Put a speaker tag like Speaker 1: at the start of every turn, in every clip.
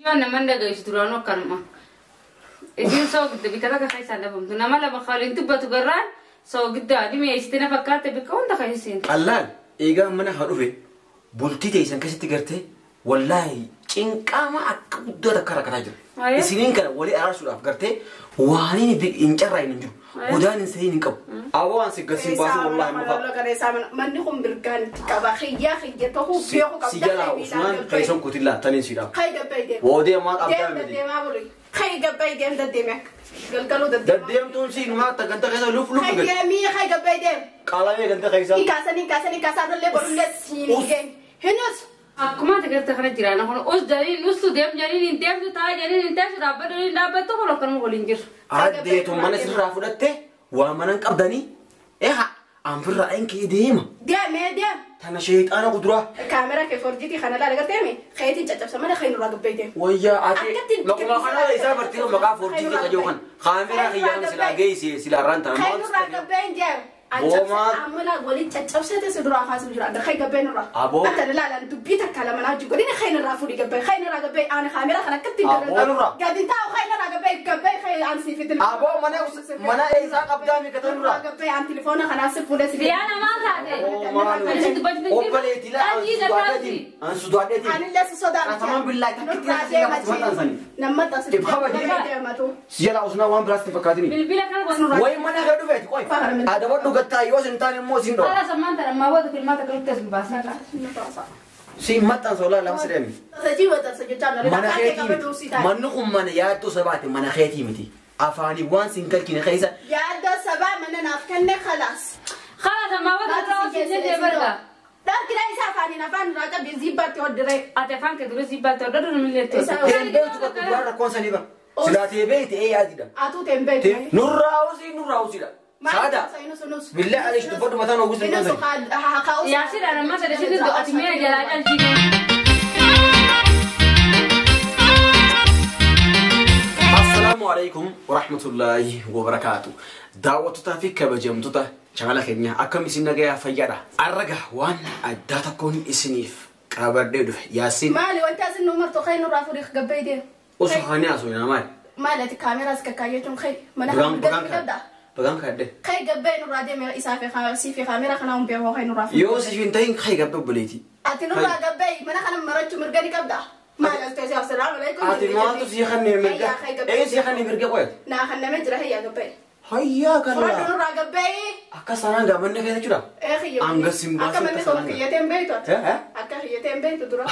Speaker 1: Yoo nama dhaggeessu duraanuu akkanuma. Isiin soogidda bika takka keessaa dhabamtu. Nama lama waliin dubbatu garraan soogidda dhimeessite na fakkaatte bika hunda keessa seentu.
Speaker 2: Allaan eegaa mana haa dhufe bultii teessan keessatti gartee wallaahi cinqaama akka guddaa takka rakkataa jira. Isiniin kana walii araarsuudhaaf gartee waan hin carraayin hin jiru. Godaan hin seeyin hin qabu. Aboo waan si gasiin baasu wallaahi muka.
Speaker 3: Manni kun mirgaan itti qaba. Xiyyaa xiyya ta'uu beeku qabda.
Speaker 2: Si jalaa Usmaan keessan kutillaa taniin siidhaaf.
Speaker 3: Kai gabbay deem.
Speaker 2: Woodee ammaa qabdaa
Speaker 3: Deem
Speaker 2: miti.
Speaker 3: deddeemaa buli. Kai gabbay deem deddeeme akka. Galgaluu deddeemaa.
Speaker 2: Daddeemtuun siin maata ganta keessa luf luf
Speaker 3: Kai
Speaker 2: gadi.
Speaker 3: deemii kai gabbay deem.
Speaker 2: Qaalamee ganta keessa.
Speaker 3: Kaasanii kaasanii kaasaa illee borullee siin
Speaker 2: Us.
Speaker 3: geenye. Hinus.
Speaker 1: Akkuma ati garte kana jiraana kun us jaliin ustu deem jaliin hin deemtu taa jaliin hin teessu dhaabbatu hin dhaabbattu kun akkanuma waliin jiru.
Speaker 2: Addeetu mana sirraa fudhatte waa mana hin qabdanii eha anfirraa hin kee deema.
Speaker 3: Deemee deem.
Speaker 2: Tana sheexaana kuduraa.
Speaker 3: Kaameraa kee forjiitii kana laala garteemi. Keetiin caccabsa mana kai nurraa gabbay deem.
Speaker 2: Wayyaa ati
Speaker 3: Akkatti
Speaker 2: maquma kana isaa bartee maqaa forjiitii kajoo kan kaameraa kiyyaa kan silaa geesse silaa irraan tana
Speaker 3: Kai
Speaker 2: maal
Speaker 3: nurraa gabbay hin deem.
Speaker 2: Boomaa.
Speaker 3: Amala waliin caccabsate si duraa kaasuuf jira. Kai gabbay nurraa.
Speaker 2: Aboo.
Speaker 3: Akka ilaalan dubbii takka lama naa godina kai nurraa fuudhi gabbay. Kai nurraa gabbay ani kaameraa kana akkatti
Speaker 2: Aboo nurraa.
Speaker 3: Gadi taa'u kai nurraa gabbay gabbay kai ani siif itti.
Speaker 2: Aboo mana mana eessaa qabdaa miikata nurraa.
Speaker 3: Gabbay ani telefoona kanaa si fuudhee si.
Speaker 1: Yaa namaa taate.
Speaker 2: Obboleetti laa an sudaadheetiin.
Speaker 3: Anillee si sodaadha.
Speaker 2: Qatamaan billaa takkitti maxxansanii.
Speaker 3: Nama maxxansu.
Speaker 2: Ibsa
Speaker 3: Deematu.
Speaker 2: Si jalaa Usnaa waan biraas hin fakkaatini.
Speaker 1: Bilbila kana kun
Speaker 2: Wayi mana kee dhufeeti qoy. Adabadhu gattaa yoo sin taane immoo sin dho'a.
Speaker 1: Haala sammaan tana ammaa booda filmaata akkamitti as hin baasaa.
Speaker 2: Si maxxansa wallaahi lama sideemi.
Speaker 3: Sajii maxxansa jechaa
Speaker 2: Mana keetii miti. Manni kun mana yaaddoo sabaati mana keetii miti. Afaanii waan sin galchine keessa
Speaker 3: Yaaddoo sabaa mana naaf kenne khalaas.
Speaker 1: Haala sammaa booda irraa hojii jennee barga.
Speaker 3: Dharkina isaa afaaniin afaan irraa qabdi zibbaatti hoddiree.
Speaker 1: Ati afaan kee dura zibbaatti hodhadhu namillee itti
Speaker 3: Isaa-
Speaker 2: Teen beektu bakka duraan rakkoon sanii bara. Silaa tee beekte ee yaadidha.
Speaker 3: Atuu teen beektu.
Speaker 2: Nurraa usii nurraa usiidha. Saada. Billee adeesh dubbadhu mataan oguus hin dhoosani.
Speaker 1: Yaasiidhaan ammaa sadii sinni ati mi'a jalaa caljiidhe.
Speaker 2: Assalaamu alaikum warahmatullaahi wabarakaatu. Daawwattootaa fi kabajamtoota chaanala keenya akkam isin nagayaa fayyaadha. Arraga waan addaa tokkoon isiniif qabadhee dhufe Yaasiin
Speaker 3: Maali wanti asin nu martu kai nurraa fuudhi gabbay deem.
Speaker 2: osoo hani haasofnaa maali?
Speaker 3: Maali ati kaameraas kakkaayyachuun kai mana
Speaker 2: Bagaan
Speaker 3: kana qabda.
Speaker 2: bagaan kaadde.
Speaker 3: Kai gabbay nurraa deeme isaa fi sii fi kaameraa kana hun beekoo kai nurraa fuudhi.
Speaker 2: Yoo siif hin ta'in kai gabbe obboleetii.
Speaker 3: Ati nurraa gabbay mana kana marachuu mirga ni qabda. Maali as teessee assalaamu alaikum.
Speaker 2: Ati maaltu sii kannee mirga?
Speaker 3: Hayyaa, kai gabbay.
Speaker 2: Ee sii kannee mirga qoyat?
Speaker 3: Naa kannamee jira hayyaa gabbay.
Speaker 2: Hayyaa
Speaker 3: Fudhadhu
Speaker 2: kana.
Speaker 3: nurraa gabbay.
Speaker 2: Akka sanaan gaamanne keessa jechuudha.
Speaker 3: Ee xiyya.
Speaker 2: Hanga sin baasu
Speaker 3: Akka manni
Speaker 2: akka
Speaker 3: kun
Speaker 2: sanaan.
Speaker 3: xiyyateen beektu ati.
Speaker 2: Eh, eh?
Speaker 3: Akka xiyyateen beektu dura.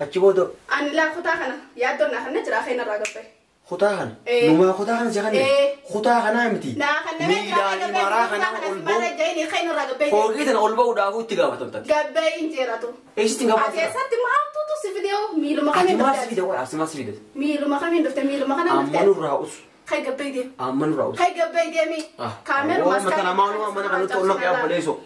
Speaker 2: Achi booda
Speaker 3: Ani laa kutaa kana yaaddoon naa kanna jira kai nurraa gabbay.
Speaker 2: kutaa kana.
Speaker 3: Eh.
Speaker 2: Numaa kutaa kana si kannee?
Speaker 3: Eh.
Speaker 2: Kutaa kanaa miti.
Speaker 3: Naa kannamee jira kai
Speaker 2: Miidhaan
Speaker 3: gabbay.
Speaker 2: imaaraa
Speaker 3: Kutaa
Speaker 2: kana
Speaker 3: kana
Speaker 2: ol
Speaker 3: si mara
Speaker 2: ba'u.
Speaker 3: jayini kai nurraa gabbay.
Speaker 2: Foogii tana ol ba'uudhaafuu itti gaafatamtati.
Speaker 3: Gabbay hin jeeratu.
Speaker 2: Eessitti hin
Speaker 3: Ati
Speaker 2: gaafatamta?
Speaker 3: eessatti maaltuutu si fidee miiluma
Speaker 2: Ati
Speaker 3: kamiin
Speaker 2: maal si
Speaker 3: dhufte?
Speaker 2: fide qoy? Ati maal si fide?
Speaker 3: Miiluma kamiin dhufte? Miiluma kanaan
Speaker 2: Amma
Speaker 3: dhufte?
Speaker 2: nurraa usu.
Speaker 3: Kai gabbay deem.
Speaker 2: Amma nurraa usu.
Speaker 3: Kai gabbay deemi. Kaameeru
Speaker 2: Awoo matana maaluma mana kanatti ol naqee obboleessoo.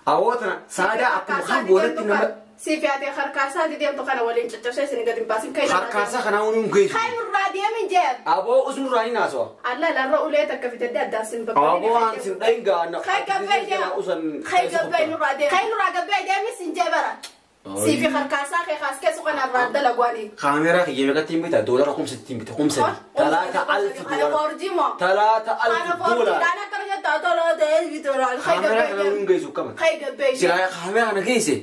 Speaker 2: Awoo tana saadaa akkuma kan boodatti nama
Speaker 3: Si fiatee harkaasaa deemtu kana waliin caccabsee isin gadi hin baasin kai nurraa deem.
Speaker 2: harkaasaa kanaa unuun geessu.
Speaker 3: Kai nurraa deemin jeer.
Speaker 2: Aboo usu nurraa ni naasawa.
Speaker 3: Allah larra ulee takka fidadde addaan sin
Speaker 2: Aboo waan sin dhahin gaana.
Speaker 3: Kai gabbay deem. Kai gabbay nurraa deem. Kai nurraa gabbay deemi sin jee bara. Si fi harkaasaa kee kaas keessu kana irraa dalagwaani.
Speaker 2: Kaameeraa kiyya meeqatti hin bita? Doolara 3000 hin bita. 3000. Talaata alf
Speaker 3: Kana
Speaker 2: doolara.
Speaker 3: foorjii moo?
Speaker 2: Talaata
Speaker 3: Kana
Speaker 2: alf
Speaker 3: foorjii
Speaker 2: doolara.
Speaker 3: dhaan akkana jettaa tola ta'ee bitooraan. Kai
Speaker 2: Kaameeraa
Speaker 3: gabbay
Speaker 2: kana
Speaker 3: deem.
Speaker 2: unuun geessu akkama.
Speaker 3: Kai gabbay deem.
Speaker 2: Silaa kaameeraa kana geesse.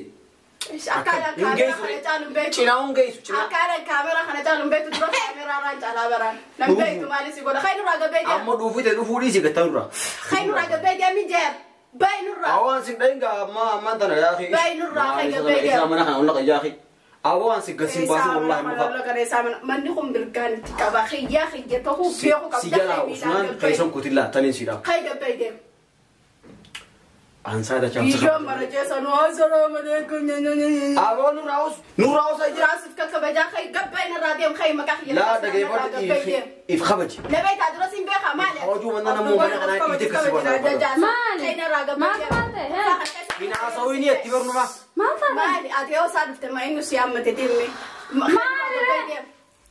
Speaker 3: Akkaataan
Speaker 2: Hin
Speaker 3: kaameeraa
Speaker 2: geessu.
Speaker 3: kana caalu hin beektu.
Speaker 2: Cinaa hun geessu. Cinaa.
Speaker 3: Akkaataan kaameraa kana caalu hin beektu dura kaameraa irraan caalaa baraan. Nan beektu maali si godha. Kai nurraa gabbay deem.
Speaker 2: Amma dhuufite dhufuu dhiisi gattaa nurraa.
Speaker 3: Kai nurraa gabbay deemi jeer. Bay nurraa.
Speaker 2: Awwaan sin dhahin gaa amma ammaan tana yaa akhi.
Speaker 3: Bay nurraa kai gabbay deem.
Speaker 2: Isaa mana kana ol naqa yaa akhi. Awwaan si gasiin baasu wallaahi muka.
Speaker 3: Manni kun mirgaan itti qaba. Xiyyaa xiyya ta'uu beeku qabda.
Speaker 2: Si jalaa Usmaan keessan kutillaa taniin siidhaaf.
Speaker 3: Kai gabbay deem.
Speaker 2: Ansaa dachaa
Speaker 3: Biyyoon mara jeessa nu assalaamu alaikum.
Speaker 2: Aboo nurraa us nurraa us ajira.
Speaker 3: Jiraasuuf kakkabajaa kai gabbay nurraa deem kai maqaa xiyya.
Speaker 2: Laa dhageeffadhu if kabaji.
Speaker 3: Nabee taa dura siin beekaa maali?
Speaker 2: Hojii mana namuu mana kanaa dhiite kasi barbaada.
Speaker 1: Maali? Maal taate?
Speaker 2: Hin haasawini itti barnuma.
Speaker 1: Maal taate?
Speaker 3: Maali? Ati yoo isaa dhufte ma inni si hammate deemne.
Speaker 1: Maali?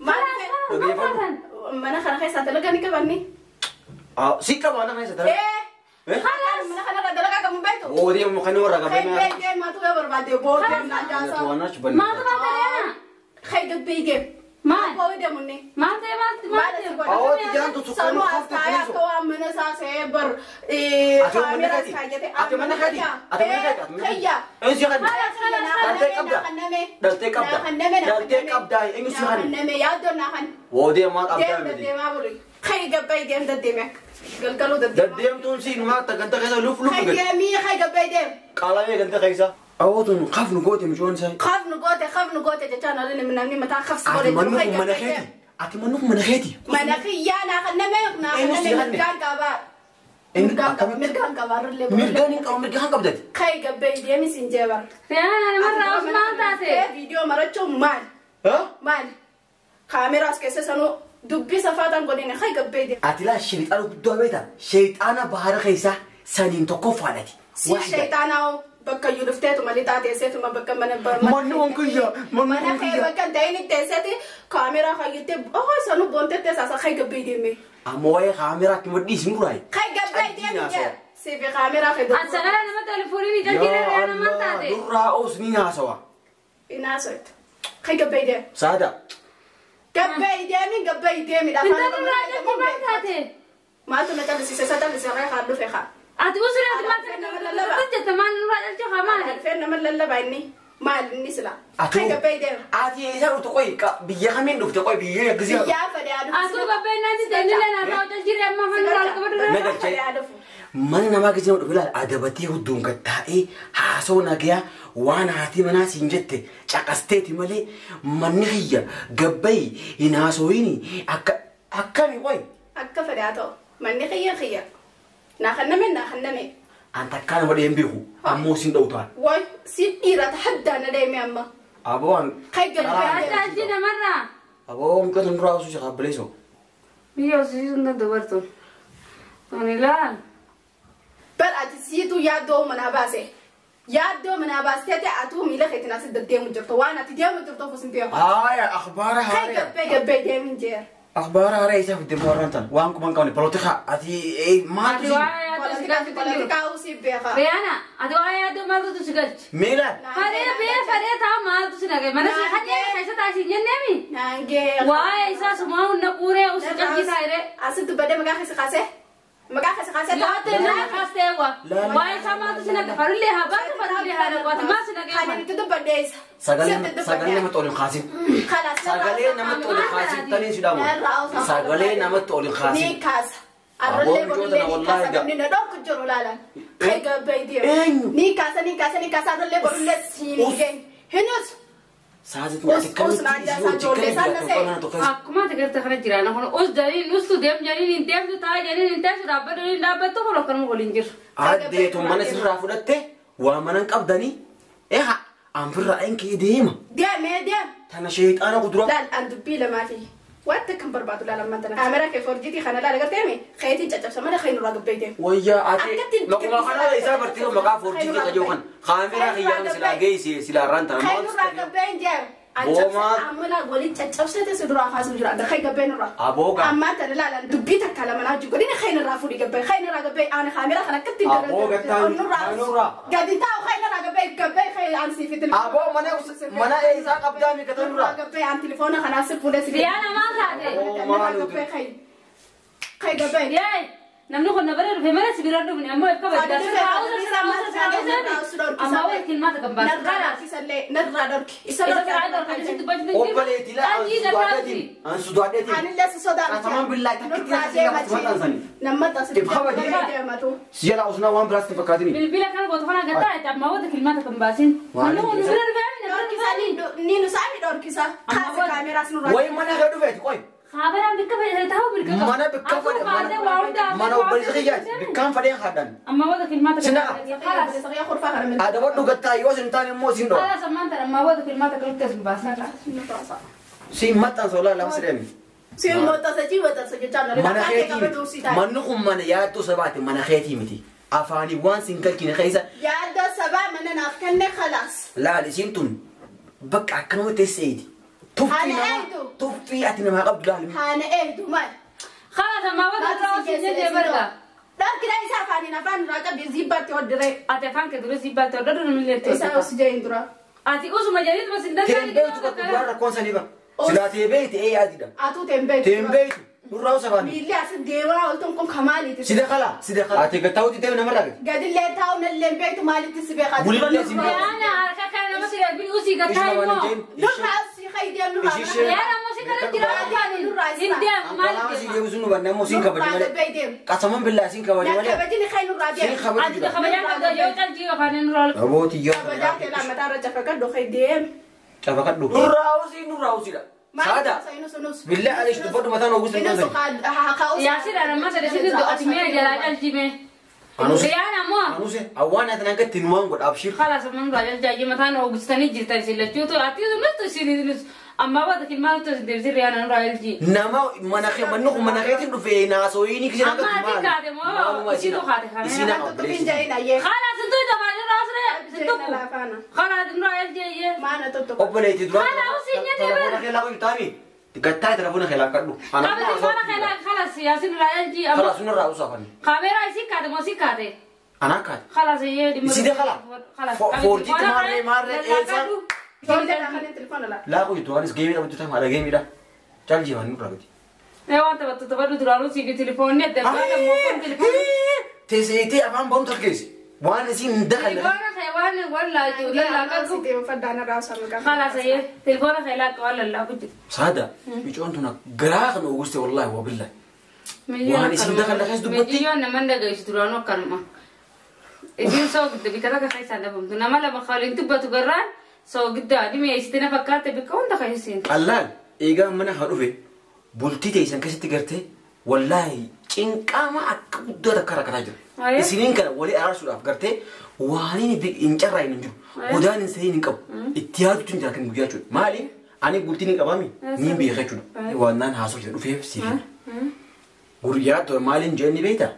Speaker 3: Maali?
Speaker 1: Maal taatan?
Speaker 3: Mana kana keessaa dalagaa ni qabanni.
Speaker 2: Si qaba mana keessa dalagaa.
Speaker 3: Ee. Mana kana irra dalagaa qabu beektu.
Speaker 2: Woodee muka ni warra
Speaker 3: Kai
Speaker 2: qabame.
Speaker 3: bee deemaatu yoo barbaade boodee naa jaasa.
Speaker 2: To'annaa
Speaker 1: Maal taate deema?
Speaker 3: Kai gabbee deem.
Speaker 1: Maal?
Speaker 3: Koo deemunni.
Speaker 1: Maal ta'e maal maal ta'e?
Speaker 2: Awwaati jaantu
Speaker 3: Sanuu
Speaker 2: sukkaanuu
Speaker 3: as
Speaker 2: kafte
Speaker 3: taa'ee
Speaker 2: bilisu.
Speaker 3: akka waan mana isaa se'ee bar
Speaker 2: Ati mana keeti. Ati mana keeti. Ati mana keeti. Ati mana keeti.
Speaker 3: Kiyya.
Speaker 2: Eenyu si kanne? Dhaltee qabda. Dhaltee qabda. Dhaltee qabda. Eenyu si kanne?
Speaker 3: Name yaaddoo naa kan.
Speaker 2: Woodee maal qabdaa
Speaker 3: Deem
Speaker 2: miti.
Speaker 3: deddeemaa buli. Kayyi gabbayi deem deddeeme. Galgaluu deddeemaa.
Speaker 2: Deddeemtuun siin maal ganda keessa luf luf
Speaker 3: Kayyi
Speaker 2: gadi.
Speaker 3: deemii kayyi gabbayi deem.
Speaker 2: Qaalamee ganda keessa. Awwaatuun kafnu goote micoon isaa.
Speaker 3: Kafnu goote kafnu goote jechaan olin namni mataa kafsi
Speaker 2: Ati
Speaker 3: godhe
Speaker 2: manni
Speaker 3: jiru.
Speaker 2: kun mana keeti. Ati manni kun mana keeti.
Speaker 3: Mana kiyyaa naa kan name naa kan
Speaker 2: Eenyu si
Speaker 3: name
Speaker 2: kanne?
Speaker 3: mirgaan qabaa.
Speaker 2: Eenyu
Speaker 3: Mirgaan qaba
Speaker 2: akkamitti?
Speaker 3: mirgaan qabaa rullee.
Speaker 2: Mirgaan hin qabu mirgaan qabdati.
Speaker 3: Kayyi gabbayi deemis hin jeebar.
Speaker 1: Riyaana namarraa os maal taate?
Speaker 3: Viidiyoo marachuun maal?
Speaker 2: Haa?
Speaker 3: Maal? Kaameraas keessa sanuu dubbii safaataan godhine kayyi gabbayi deem.
Speaker 2: Ati laa sheexaana guddaa beektaa? Sheexaana bahara keessaa saniin tokkoffaadhati.
Speaker 3: Si sheexaanaa bakka iyyuu dhufteetuma lixaa teesseetuma bakka mana
Speaker 2: Manni kun kiyya, manni
Speaker 3: Mana
Speaker 2: kun
Speaker 3: kee
Speaker 2: kiyya.
Speaker 3: bakka hin ta'in teesseeti kaameraa kayyuttee oh sanuu boontee teessaasa kayyi gabbayi deeme.
Speaker 2: Amma waa'ee kaameraa itti madhiisin duraayi.
Speaker 3: Kayyi gabbayi deeme jee. Sifi kaameraa kee
Speaker 1: Ati sagalee nama telefooniin ija jira Riyaana maal taate?
Speaker 2: Durraa oos ni haasawa.
Speaker 3: Inaasoitu. Kayyi gabbayi deeme.
Speaker 2: Saada.
Speaker 3: Gabbayi deemi gabbayi deemi.
Speaker 1: Intalli irraa jalti maal taate?
Speaker 3: Maaltu na callisise isa callisee haa dhufe haa.
Speaker 1: Ati usuri ati maal taate? Jette maal nurraa jalti haa maali?
Speaker 3: Alfeen nama lallabaa inni maal inni sila.
Speaker 2: Ati
Speaker 3: Kayyi gabbayi deeme.
Speaker 2: Ati eessa dhufte qoyi biyya kamiin dhufte qoyi biyya gisee.
Speaker 3: Biyyaa fedhe haa dhufu.
Speaker 1: Atuu gabbee naati ta'e naa ta'u jalti jira amma afaan nurraa qabadu
Speaker 2: Na galchee. Mana namaa gisee dhufe ilaali adabatee hudduun gad taa'ee haasoo nagayaa waan haati manaa siin jette caqasteeti malee manni kiyya gabbayi hin haasooyini akka akkami qoyi.
Speaker 3: Akka fedhe haa ta'u manni kiyya kiyya. Naa kanname naa kanname.
Speaker 2: An takkaa nama dheen beeku ammoo siin dha'u ta'an.
Speaker 3: Way si dhiirata haddaa na deeme amma.
Speaker 2: Aboo an.
Speaker 3: Kayyi gabbayi deeme.
Speaker 1: Jalti namarraa.
Speaker 2: Aboo muka tun duraa osoo shaqabbileesoo.
Speaker 1: Biyya horsiisuun danda'u bartuun. Tuni laal.
Speaker 3: Bar ati siituu yaaddoo manaa baase. Yaaddoo manaa baastee ta'e atuu miila keetiin asi deddeemu jirtu waan ati deemu jirtu of isin beeku.
Speaker 2: Haaya akhbaara
Speaker 3: Kayyi
Speaker 2: haaraya.
Speaker 3: gabbayi gabbayi deemin jeera.
Speaker 2: Akhbaara haaraya isaa fidde warraan tan waan kuman qabne polotikaa ati maaltu
Speaker 1: Ati
Speaker 2: siin.
Speaker 1: waa'ee yaaddoo si galchi jiru.
Speaker 3: Politikaa usii beeka.
Speaker 1: Riyaana ati waa'ee yaaddoo maaltu si galchi?
Speaker 2: Meelaan.
Speaker 1: Fadhee bee fadhee taa maaltu si nagee mana si hajjee keessa taasii hin jenneemi?
Speaker 3: Naangee.
Speaker 1: Waa'ee isaa sumaa hunda quuree usi caljisaa jiree.
Speaker 3: Asitti badee maqaa keessa kaasee. Maqaa keessa kaasee.
Speaker 1: Yoo ta'e nama kaastee waa. Waa'ee isaa maaltu si nagee farullee haa baatu farullee haa dhaqu ati maal si nagee?
Speaker 3: Kan itti dubbadhee isa.
Speaker 2: Sagalee namatti ol hin kaasin. Sagalee namatti ol hin kaasin taniin si dhaamu. Sagalee namatti ol hin
Speaker 3: Ni
Speaker 2: kaasin.
Speaker 3: kaasa. Arrallee godhullee ni kaasa namni na dhorku jiru laalan. Kayyi gabbayi deemu.
Speaker 2: Eenyu?
Speaker 3: Ni kaasa ni kaasa ni kaasa arrallee godhullee siin
Speaker 2: Us.
Speaker 3: geenye. Hinus.
Speaker 2: Saasitu ati
Speaker 3: Us naan
Speaker 2: kamitti
Speaker 3: jaasaa
Speaker 2: isii hojii
Speaker 3: ijoollee
Speaker 2: kana
Speaker 3: isaan na
Speaker 2: jiraatu
Speaker 3: se'e.
Speaker 2: qonna tokko keessa.
Speaker 1: Akkuma ati garte kana jiraana kun us jaliin ustu deem jaliin hin deemtu taa jaliin hin teessu dhaabbatu hin dhaabbattu kun akkanuma waliin jiru.
Speaker 2: Addeetu mana sirraa fudhatte waa mana hin qabdanii eha anfirraa een kee deema.
Speaker 3: Deemee deem.
Speaker 2: Tana sheexaana kuduraa.
Speaker 3: Laal an dubbii lamaa fi wanta kan barbaadu laal ammaan tana. Kaameraa kee forjiitii kana laal agarteemi keetiin caccabsa mana kee nurraa gabbayi deemu.
Speaker 2: Wayyaa ati
Speaker 3: Akkatti
Speaker 2: maquma kana isaa bartee maqaa forjiitii kajoo kan kaameraa kiyyaan silaa geesse silaa irraan tana
Speaker 3: Kee
Speaker 2: maal
Speaker 3: nurraa gabbayi deemu.
Speaker 2: Boomaa.
Speaker 3: Amma laal waliin caccabsate si duraa kaasuu jira. Kee gabbayi nurraa.
Speaker 2: Abooga.
Speaker 3: Ammaan tana laal dubbii takka lama naa jiru godina kee nurraa fuudhi gabbayi kee nurraa gabbayi ani kaameraa kana akkatti
Speaker 2: Aboo gattaa nurraa.
Speaker 3: Gadi taa'u kee nurraa gabbayi gabbayi kee an siif itti.
Speaker 2: Aboo mana mana isaa qabdaa mi katan nurraa.
Speaker 3: Gabbayi an telefoona kanaaf si fuudhee si.
Speaker 1: Riyaana maal taate?
Speaker 3: Kee gabbayi.
Speaker 1: Yee namni kun na bara dhufe mana si bira dhufne ammoo if kabajaa. Amma wayii kilmaata kan baasu. Kalaas.
Speaker 2: Obboleetti laa an sudaadheetiin an sudaadheetiin. Qatamaan billaa takkitti si gaafatu maxxansanii. Si jala osnaa waan biraatti hin fakkaatini.
Speaker 1: Bilbila kan gootu kana gataa itti amma wayii kilmaata kan baasin. Namni kun nu bira dhufe
Speaker 2: Wayi mana kee dhufeeti qoyi.
Speaker 1: Kaameraan bikka fedhe ta'uu bikka qabu.
Speaker 2: Mana bikka fedhe mana obboleessa kiyyaati bikkaan fedheen haadhan.
Speaker 1: Amma wayii kilmaata kan
Speaker 2: Sinaqa. Adabadhu gattaa yoo sin taane immoo sin dho'a.
Speaker 1: Kalaas ammaan tana amma wayii kilmaata kan itti as baasan.
Speaker 2: Siin maxxansa olaa lama sidhani. Mana keetii miti. Manni kun mana yaaddoo sabaati mana keetii miti. Afaanii waan sin galchine keessa
Speaker 3: Yaaddoo sabaa mana naaf kenne khalaas.
Speaker 2: laal isiin tun bakka akkanuma teesseeti. Tuffii
Speaker 3: Haala
Speaker 2: namaa
Speaker 3: eegdu.
Speaker 2: tuffii ati namaa qabdu laal.
Speaker 3: Haana eegdu maal?
Speaker 1: Kalaas amma wayii irraa osoo hin barga.
Speaker 3: Dharkira isaa afaaniin afaan irraa qabdi zibbaatti hoddiree.
Speaker 1: Ati afaan kee dura zibbaatti hodhadhu namni illee
Speaker 3: Isaa
Speaker 1: ta'u.
Speaker 3: os jeen dura.
Speaker 1: Ati usuma jedhituma sin
Speaker 2: Teen
Speaker 1: danda'ani.
Speaker 2: beektu bakka duraa rakkoon sanii bara. Silaa tee beeyte ee yaadidha.
Speaker 3: Atuu teen beektu.
Speaker 2: Teen beeytu. Nurraa usafaani.
Speaker 3: Miilli as deemaa ooltuun kun kamaaliiti.
Speaker 2: Sida kala sida kala. Ati gattaa'uuti deemu namarraa gadi.
Speaker 3: Gadillee taa'u nallee beektu maalitti si beekaa?
Speaker 2: Gulillee si beekaa.
Speaker 1: Riyaana harka kana nama si darbin usii gattaa
Speaker 2: Ishuma waan
Speaker 1: immoo.
Speaker 2: hin jeen.
Speaker 3: Nurraa si haydee nurraa.
Speaker 2: Ishii ishee.
Speaker 1: Riyaana ammoo si kana jira
Speaker 3: Nurraa
Speaker 1: hin deemu
Speaker 2: Ankalama
Speaker 1: maal
Speaker 2: si
Speaker 1: deema?
Speaker 2: deebisuu nu banne ammoo siin kabaje
Speaker 3: Nurraa
Speaker 2: malee.
Speaker 3: dabbee deemu.
Speaker 2: Qasaman billaa siin kabaje malee.
Speaker 3: Kabajini kay nurraa
Speaker 2: Siin
Speaker 3: deemu.
Speaker 2: kabaje
Speaker 1: Ati
Speaker 2: jira.
Speaker 1: kabajaan qabda yoo caltii yookaan inni rool.
Speaker 2: Abooti yoo.
Speaker 3: Kabajaa kee lammataa irra cafaqadhu kay deemu.
Speaker 2: Cafaqadhu. Nurraa usii nurraa usiidha. Saada. Billaa aleesh dubbadhu mataan oguusin
Speaker 3: Inus
Speaker 2: dhufan.
Speaker 1: Yaasiidhaan amma sadii sinni ati mee jalaa caltii mee.
Speaker 2: Anuse.
Speaker 1: Riyaana ammoo.
Speaker 2: Anuse awwaan ati nanga ittiin waan godha abshir.
Speaker 1: خلاص من راجل جاي مثلا وقستني جرت سلتشوتو أتي نص سيني نص أما بعد كل ما نص دبزي ريانا راجل جي
Speaker 2: Nama mana kee manni kun mana keetiin dhufe naasooyini kisina
Speaker 1: Amma ati kaate moo isiitu kaate kana?
Speaker 2: Isiin
Speaker 3: Tuttuqin jahin ayyee.
Speaker 1: خلاص انتو دفعنا راس صندوق خلاص راجل جي
Speaker 3: Maana tuttuqa.
Speaker 2: Obboleetti dura.
Speaker 1: Kana usiin nyaate bara.
Speaker 2: Telefoona kee laaquu taami. Gattaa telefoona kee laaqadhu.
Speaker 1: قبل ما خلا خلاص ياسين راجل جي أما
Speaker 2: Kalaas nurraa usaafani.
Speaker 1: كاميرا يسي كاته مو سي كاته
Speaker 2: Anaa kaate.
Speaker 1: خلاص ये
Speaker 2: Isii dakala.
Speaker 1: خلاص
Speaker 2: Foorjiitti maarree maarree eessa?
Speaker 3: Ijoollee lafanii telefoona laa.
Speaker 2: Laaquu jirtu anis geemii dhabatu ta'a haadha geemiidha. Calji waan nurraa gadi.
Speaker 1: waan taphattu taphadhu duraanuu siif telefoonni adda addaa telefoonni
Speaker 2: Teessee afaan bahuun tarkeessi. Waan isiin hin dakalle.
Speaker 1: telefoona kee waan wallaachu lallaaqadhu خلاص هي تليفونك هيلاك ولا لا كنت
Speaker 2: Saada micoon tun garaa kan oguste wallaahi wa billahi. Waan isin dakalla keessa dubbatti.
Speaker 1: مليون نمان دغايش درانو كلمة isin soo gudda bika takka keessaa dhabamtu nama lama waliin dubbatu garraan soo guddaa dhimma eessite fakkaate bika hunda keessa
Speaker 2: Allaan eegaa mana haa dhufe bultii teessan keessatti gartee wallaahi cinqaama akka guddaa takka rakkataa jira.
Speaker 1: Ayee.
Speaker 2: Isiniin kana walii araarsuudhaaf gartee waan inni hin carraa'in hin jiru. Godaan hin seeyin hin qabu. Itti yaadutu hin jira kan guyyaa jechuudha. Maali? Ani bultiin hin qabaami niin beeka jechuudha. Waan naan haasoo jira dhufeef siif. Guyyaa ture maaliin jee inni beektaa?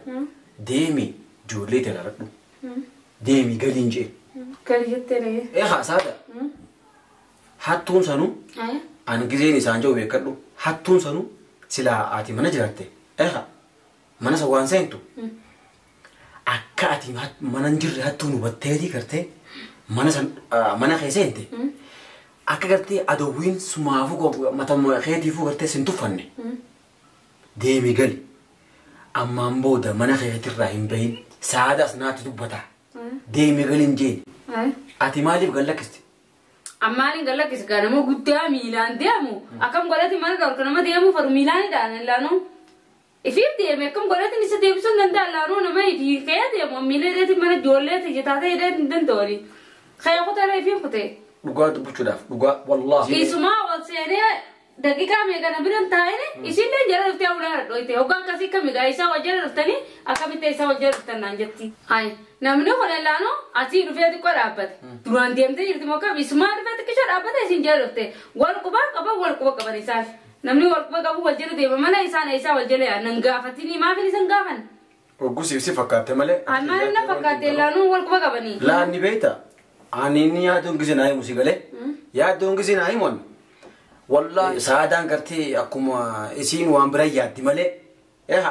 Speaker 2: Deemi ijoollee ta'e ilaaladhu. Deemi galiin jee.
Speaker 1: Gadi jettee dhagee.
Speaker 2: Ee haasaadha. Hattuun sanuu ani gizeen isaan jiru beekadhu hattuun sanuu silaa ati mana jiraatte eeha mana isa waan seentu akka ati mana hin jirre hattuun hubatteetii gartee mana san mana kee seente akka gartee adowwiin sumaafuu matama keetiifuu gartee sin tuffanne deemi gali ammaan booda mana keetirraa hin bahin saadaas naatti dubbata deemi gali hin jeen ati maaliif gallakkiste?
Speaker 1: Ammaan gallakkise gaa nama guddaa miilaan deemu akkam godhati mana dhorka nama deemu faru miilaanidhaan laanuu ifiif deeme akkam godhati isa deebisuu hin danda'an laanuu nama ifii kee deemu miila hidheeti mana ijoollee ta'e taatee hidhee hin danda'ani kee kutee ifiif kutee.
Speaker 2: Dhugaa dubbachuudhaaf dhugaa wallaahi.
Speaker 1: Isumaa ol seenee daqiiqaa meeqa na biran taa'ee isiillee jala dhuftee awwaala dhoyte hoggaa akkasii kamigaa isaa wal jala dhuftanii akkamitti isaa wal jala dhuftan naan jetti. Hayi namni kun laanoo asii dhufee xiqqoo dhaabbate duraan deemtee jirti moo kam isumaa dhufee xiqqishoo dhaabbate isin jala dhufte wal quba qaban wal quba qaban isaan namni wal quba qabu wal jala deema mana isaan isaa wal jala nan gaafatini maaf isin gaafan.
Speaker 2: Oggusiif si fakkaatte malee.
Speaker 1: Ammaan na fakkaatte laanoo wal quba qabanii.
Speaker 2: Laanni beektaa ani inni yaaduun gisee naa himu si galee yaaduun gisee naa himu Wallahi saadaan gartee akkuma isiin waan bira yaaddi malee eha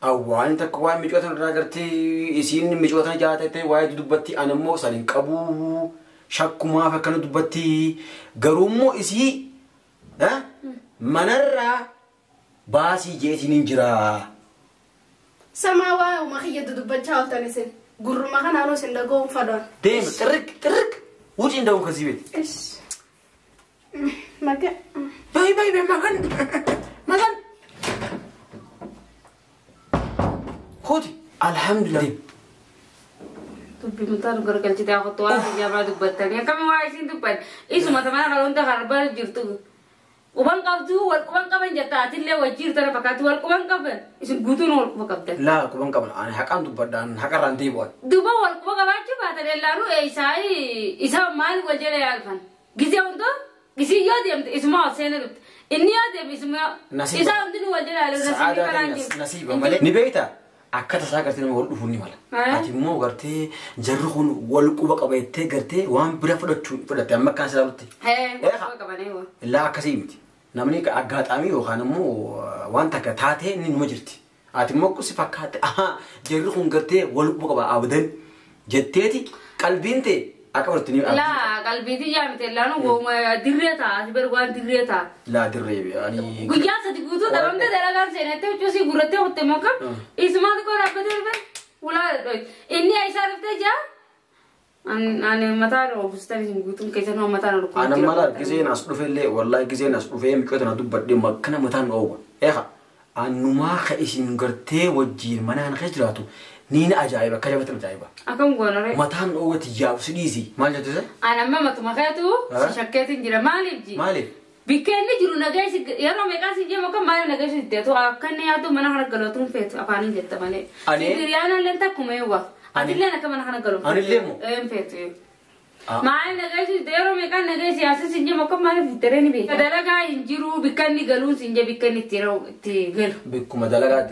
Speaker 2: awwaan takka waan micoota irraa gartee isiin micoota jaatate waa'ee dubbatti ani immoo san hin qabu shakkumaaf akkana dubbatti garuu immoo isii manarraa baasii jeetiin hin jira.
Speaker 3: Samaa waa uma kiyyatu dubbachaa ooltan isin gurruma kanaanuu isin dhaga'uun fadhaan.
Speaker 2: Deema xirrik xirrik wucii hin da'uun kasii beeti.
Speaker 3: Maga.
Speaker 2: Bay bay bay magan magan. Kooti alhamdulillah.
Speaker 1: Dubbi mutaan gargalchitee kottu waan ijaaraa dubbattanii akkami waa isin dubban isuma tamana kan hunda karbaa jirtu. Quban qabdu wal quban qaban jetta atillee wajjiir tana fakkaatu wal quban qaban isin guutuun wal quba qabdan.
Speaker 2: Laa quban qaban ani haqaan dubbadhaan haqarraan deebi'an.
Speaker 1: Duuba wal quba qabaachuu baatan ellaanuu isaa isaa maal wal jala yaalfan. Gisee hundoo gisee yoo deemte isuma ol seenaa dhufte inni yoo deeme isuma isaa hundinuu wal jala yaalu nasiibii kanaan jiru.
Speaker 2: Nasiiba malee. Ni beektaa akka tasaa gartee nama wal dhufuun ni mala. Ati immoo gartee jarri kun wal quba qabattee gartee waan bira fudhachuu fudhatte amma akkaan silaalutti.
Speaker 1: Wal quba qabanii.
Speaker 2: Laa akkasii miti. Namni aggaxaamii yookaan immoo waan takka taatee inni numa jirti. Ati immoo si fakkaatte ahaa jarri kun gartee wal quba qaba abadan jetteeti qalbiin ta'e Akka fudhattu ni
Speaker 1: Laa qalbiitii jaamite laanu gooma dirree ta'a ati bar waan dirree ta'a.
Speaker 2: Laa dirree ani.
Speaker 1: Guyyaa sadi guutuu dhabamte dalagaan seenattee huccuu sii gurrattee kutte moo kam isumaa xiqqoo dhaabbatee dhufe ulaa inni isaa dhuftee jaa ani mataa oofistan isin guutuun keessan hoo mataa na
Speaker 2: Ana mala giseen as dhufellee wallahi giseen as dhufee miqoota na dubbadhee makkana mataan dhoowwa. Eeqa annumaa ka isin gartee wajjiin manaan keessa jiraatu niin ajaa'iba akka jabatti ajaa'iba.
Speaker 1: Akkam goonare.
Speaker 2: Mataan dhoowwati yaa'u si dhiisi maal jettu isa?
Speaker 1: Ani amma matuma keetu si shakkeetiin jira maaliif ji?
Speaker 2: Maaliif?
Speaker 1: Bikka inni jiru nageessi yeroo meeqaa si jeemu akka maaliif nageessi itteetu akka inni yaadu mana kana galootuun feetu afaaniin jetta malee. Sibiriyaan illee takkuma eewwa. Atillee akka mana kana galootu.
Speaker 2: Anillee moo?
Speaker 1: Een feetu. Maaliif nageessi yeroo meeqaa nageessi yaasin si jeemu akka maaliif itteeree ni beeka. Dalagaa hin jiru bikka inni galuun si jee bikka inni itti galu.
Speaker 2: Bikkuma dalagaa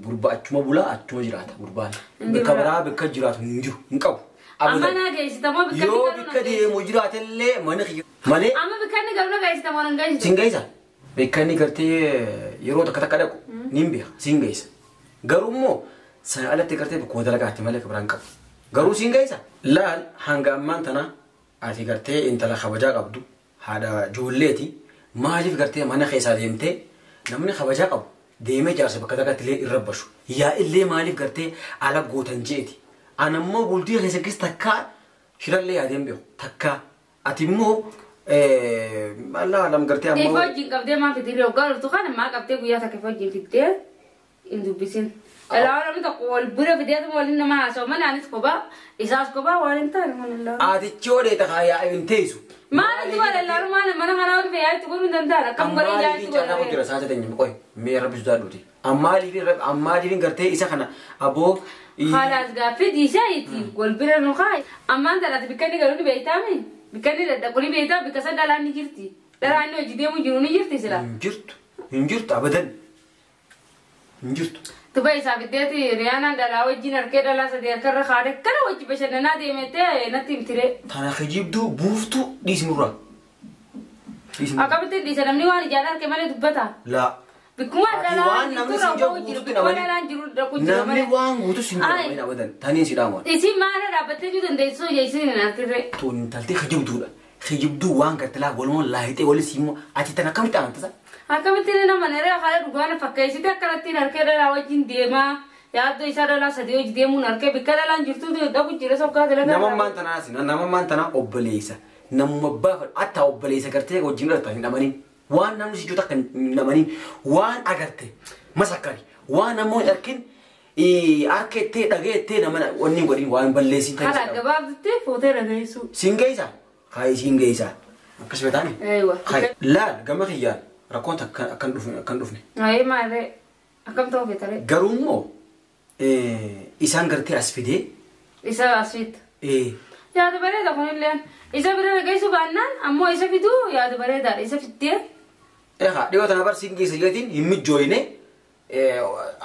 Speaker 2: gurbaa achuma bulaa achuma jiraata gurbaan. Bikka biraa bikka jiraatu hin jiru hin qabu.
Speaker 1: Amma nageessitamoo bikka inni
Speaker 2: Yoo
Speaker 1: galu
Speaker 2: bikka deemu jiraatellee mana malee.
Speaker 1: Amma bikka inni galu nageessitamoo nan geessitu.
Speaker 2: Siin geessa. Bikka inni gartee yeroo takka takka dhaqu niin beeka siin geessa. Garuu immoo sana alatti gartee bikkuma dalagaatti malee biraan qabu. Garuu siin geessa. Laal hanga ammaan tana ati gartee intala kabajaa qabdu haadha ijoolleeti maaliif gartee mana keessaa deemtee namni kabajaa qabu deemee jaarsa bakka takkatti illee irra bashu. Yaa illee maaliif gartee ala gootan jeeti. Ana immoo bultii keessa keessa takkaa shirallee yaadeen beeku takkaa ati immoo Allah alam gartee ammoo.
Speaker 1: Ifa wajjin qabdee maa fidee hoggaa dhuftu kana maa qabdee guyyaa takka ifa wajjin fiddee hin dubbisin. Alaa namni tokko wal bira fidee waliin nama haasa'u mana anis kophaa isaas kophaa waan hin taane mana ilaalu.
Speaker 2: Atichi odeeta kaa yaa'u hin teessu.
Speaker 1: Maalitti wal ilaalu maali mana kanaa ol fe'aa itti godhuu hin danda'an akkam godhee ijaa
Speaker 2: Ammaaliif
Speaker 1: itti
Speaker 2: carraa
Speaker 1: godhee.
Speaker 2: jira saasa ta'e qoy mee rabbi sodaadhuuti. Ammaaliif gartee isa kana aboo.
Speaker 1: Haalaas gaaffii dhiisaa itti wal bira nu kaa'i. Ammaan tanaati bikka inni galuu ni beektaami. Bikka inni daddaqu ni beektaa bikka san dhalaan ni jirti. Dhalaan inni hojii deemu jiru ni jirti sila.
Speaker 2: Hin jirtu hin jirtu abadan hin jirtu.
Speaker 1: Tuba isaa fiddeeti Riyaanaan dhalaa wajjin harkee dhalaa sadii harkarra kaadhe kana wajji bashannanaa deemettee natti himtire.
Speaker 2: Tana kijibduu buuftuu dhiisnurraa.
Speaker 1: Akkamitti dhiisa namni waan ijaan harke malee dubbata.
Speaker 2: Laa.
Speaker 1: Bikkuma dhalaa
Speaker 2: Waan namni
Speaker 1: jirtu
Speaker 2: siin
Speaker 1: rakkoo jiru
Speaker 2: jedhu
Speaker 1: bikkuma dhalaan jiru rakkoo jiru
Speaker 2: Namni
Speaker 1: malee.
Speaker 2: waan guutu siin jedhu abadan taniin si dhaamu.
Speaker 1: Isin maala dhaabbattee jiru dandeessuu isin hin harkirre.
Speaker 2: Tun intaltee kijibduudha. Kijibduu waan gartee laa walumaa laayitee wali siimmoo ati tana akkamitti amantasa?
Speaker 1: Akkamitti nama neree haala dhugaan fakkeessite akkanatti harkee dhalaa wajjin deemaa yaaddoo isaa dhalaa sadii hojii deemuun harkee bikka dhalaan jirtu dhabu jira sokkaa dalagaa.
Speaker 2: Namammaan tanaa si namammaan tanaa obboleessa. Namuma baafadhu hatta obboleessa gartee wajjin dhalatan hin amanin. Waan namni si jiru akka hin amanin waan agarte masakkari waan ammoo hin arkin harka ittee dhagee ittee nama wanni hin godhin waan balleessin ta'e.
Speaker 1: Haala gabaabdutti fuutee dhageessu.
Speaker 2: Siin geessa? Hayi siin geessa. Akkas betaani?
Speaker 1: Eewa.
Speaker 2: Hayi laal gama kiyyaan rakkoon takka akkan dhufne.
Speaker 1: Ayee maallee akkam ta'uu feetare?
Speaker 2: Garuu immoo isaan gartee as fidee
Speaker 1: Isa asitti. Yaada bareeda kunillee isa bira dhageessu baannaan ammoo isa fiduu yaada bareedaadha isa fiddee.
Speaker 2: Eegaa dhiyoo tana bar siin geessa jeetiin hin mijjooyine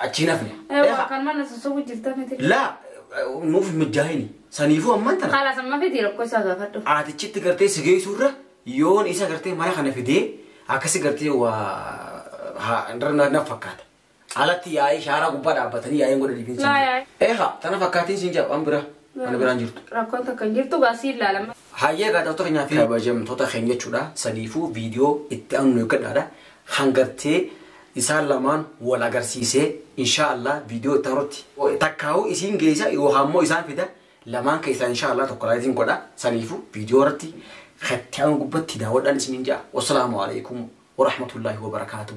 Speaker 2: achiin hafne.
Speaker 1: Eewa kan mana sossobu jirta miti.
Speaker 2: Laa nuuf hin mijaa'ini saniifuu ammaan tana
Speaker 1: Haala samma fidii rakkoo isaa gaafadhu.
Speaker 2: Atichitti gartee si geessuurra yoon isa gartee mana kana fidee akkasi gartee waa na fakkaata. Alatti yaa'ee shaaraa gubbaa dhaabbatanii yaa'een godhanii fi
Speaker 1: Laa yaa'e.
Speaker 2: Eegaa tana fakkaatiin siin jedhu waan biraa mana biraan jirtu.
Speaker 1: Rakkoon takka hin jirtu gaasii ilaalama.
Speaker 2: Hayyee gaazexoota keenyaa fi kabajamtoota keenya jechuudha. Saniifuu viidiyoo itti aanu eeggadhaadha. Hangartee isaan lamaan wal agarsiisee inshaallah viidiyoo itti aanutti takkaa'uu isiin geessa yookaan immoo isaan fida lamaan keessaa inshaallah tokko laatiin godha. Saniifuu viidiyoo irratti itti aanu gubbatti daawwadhaan isiniin jedha. Wassalaamu alaikum warahmatullaahi wabarakaatuh.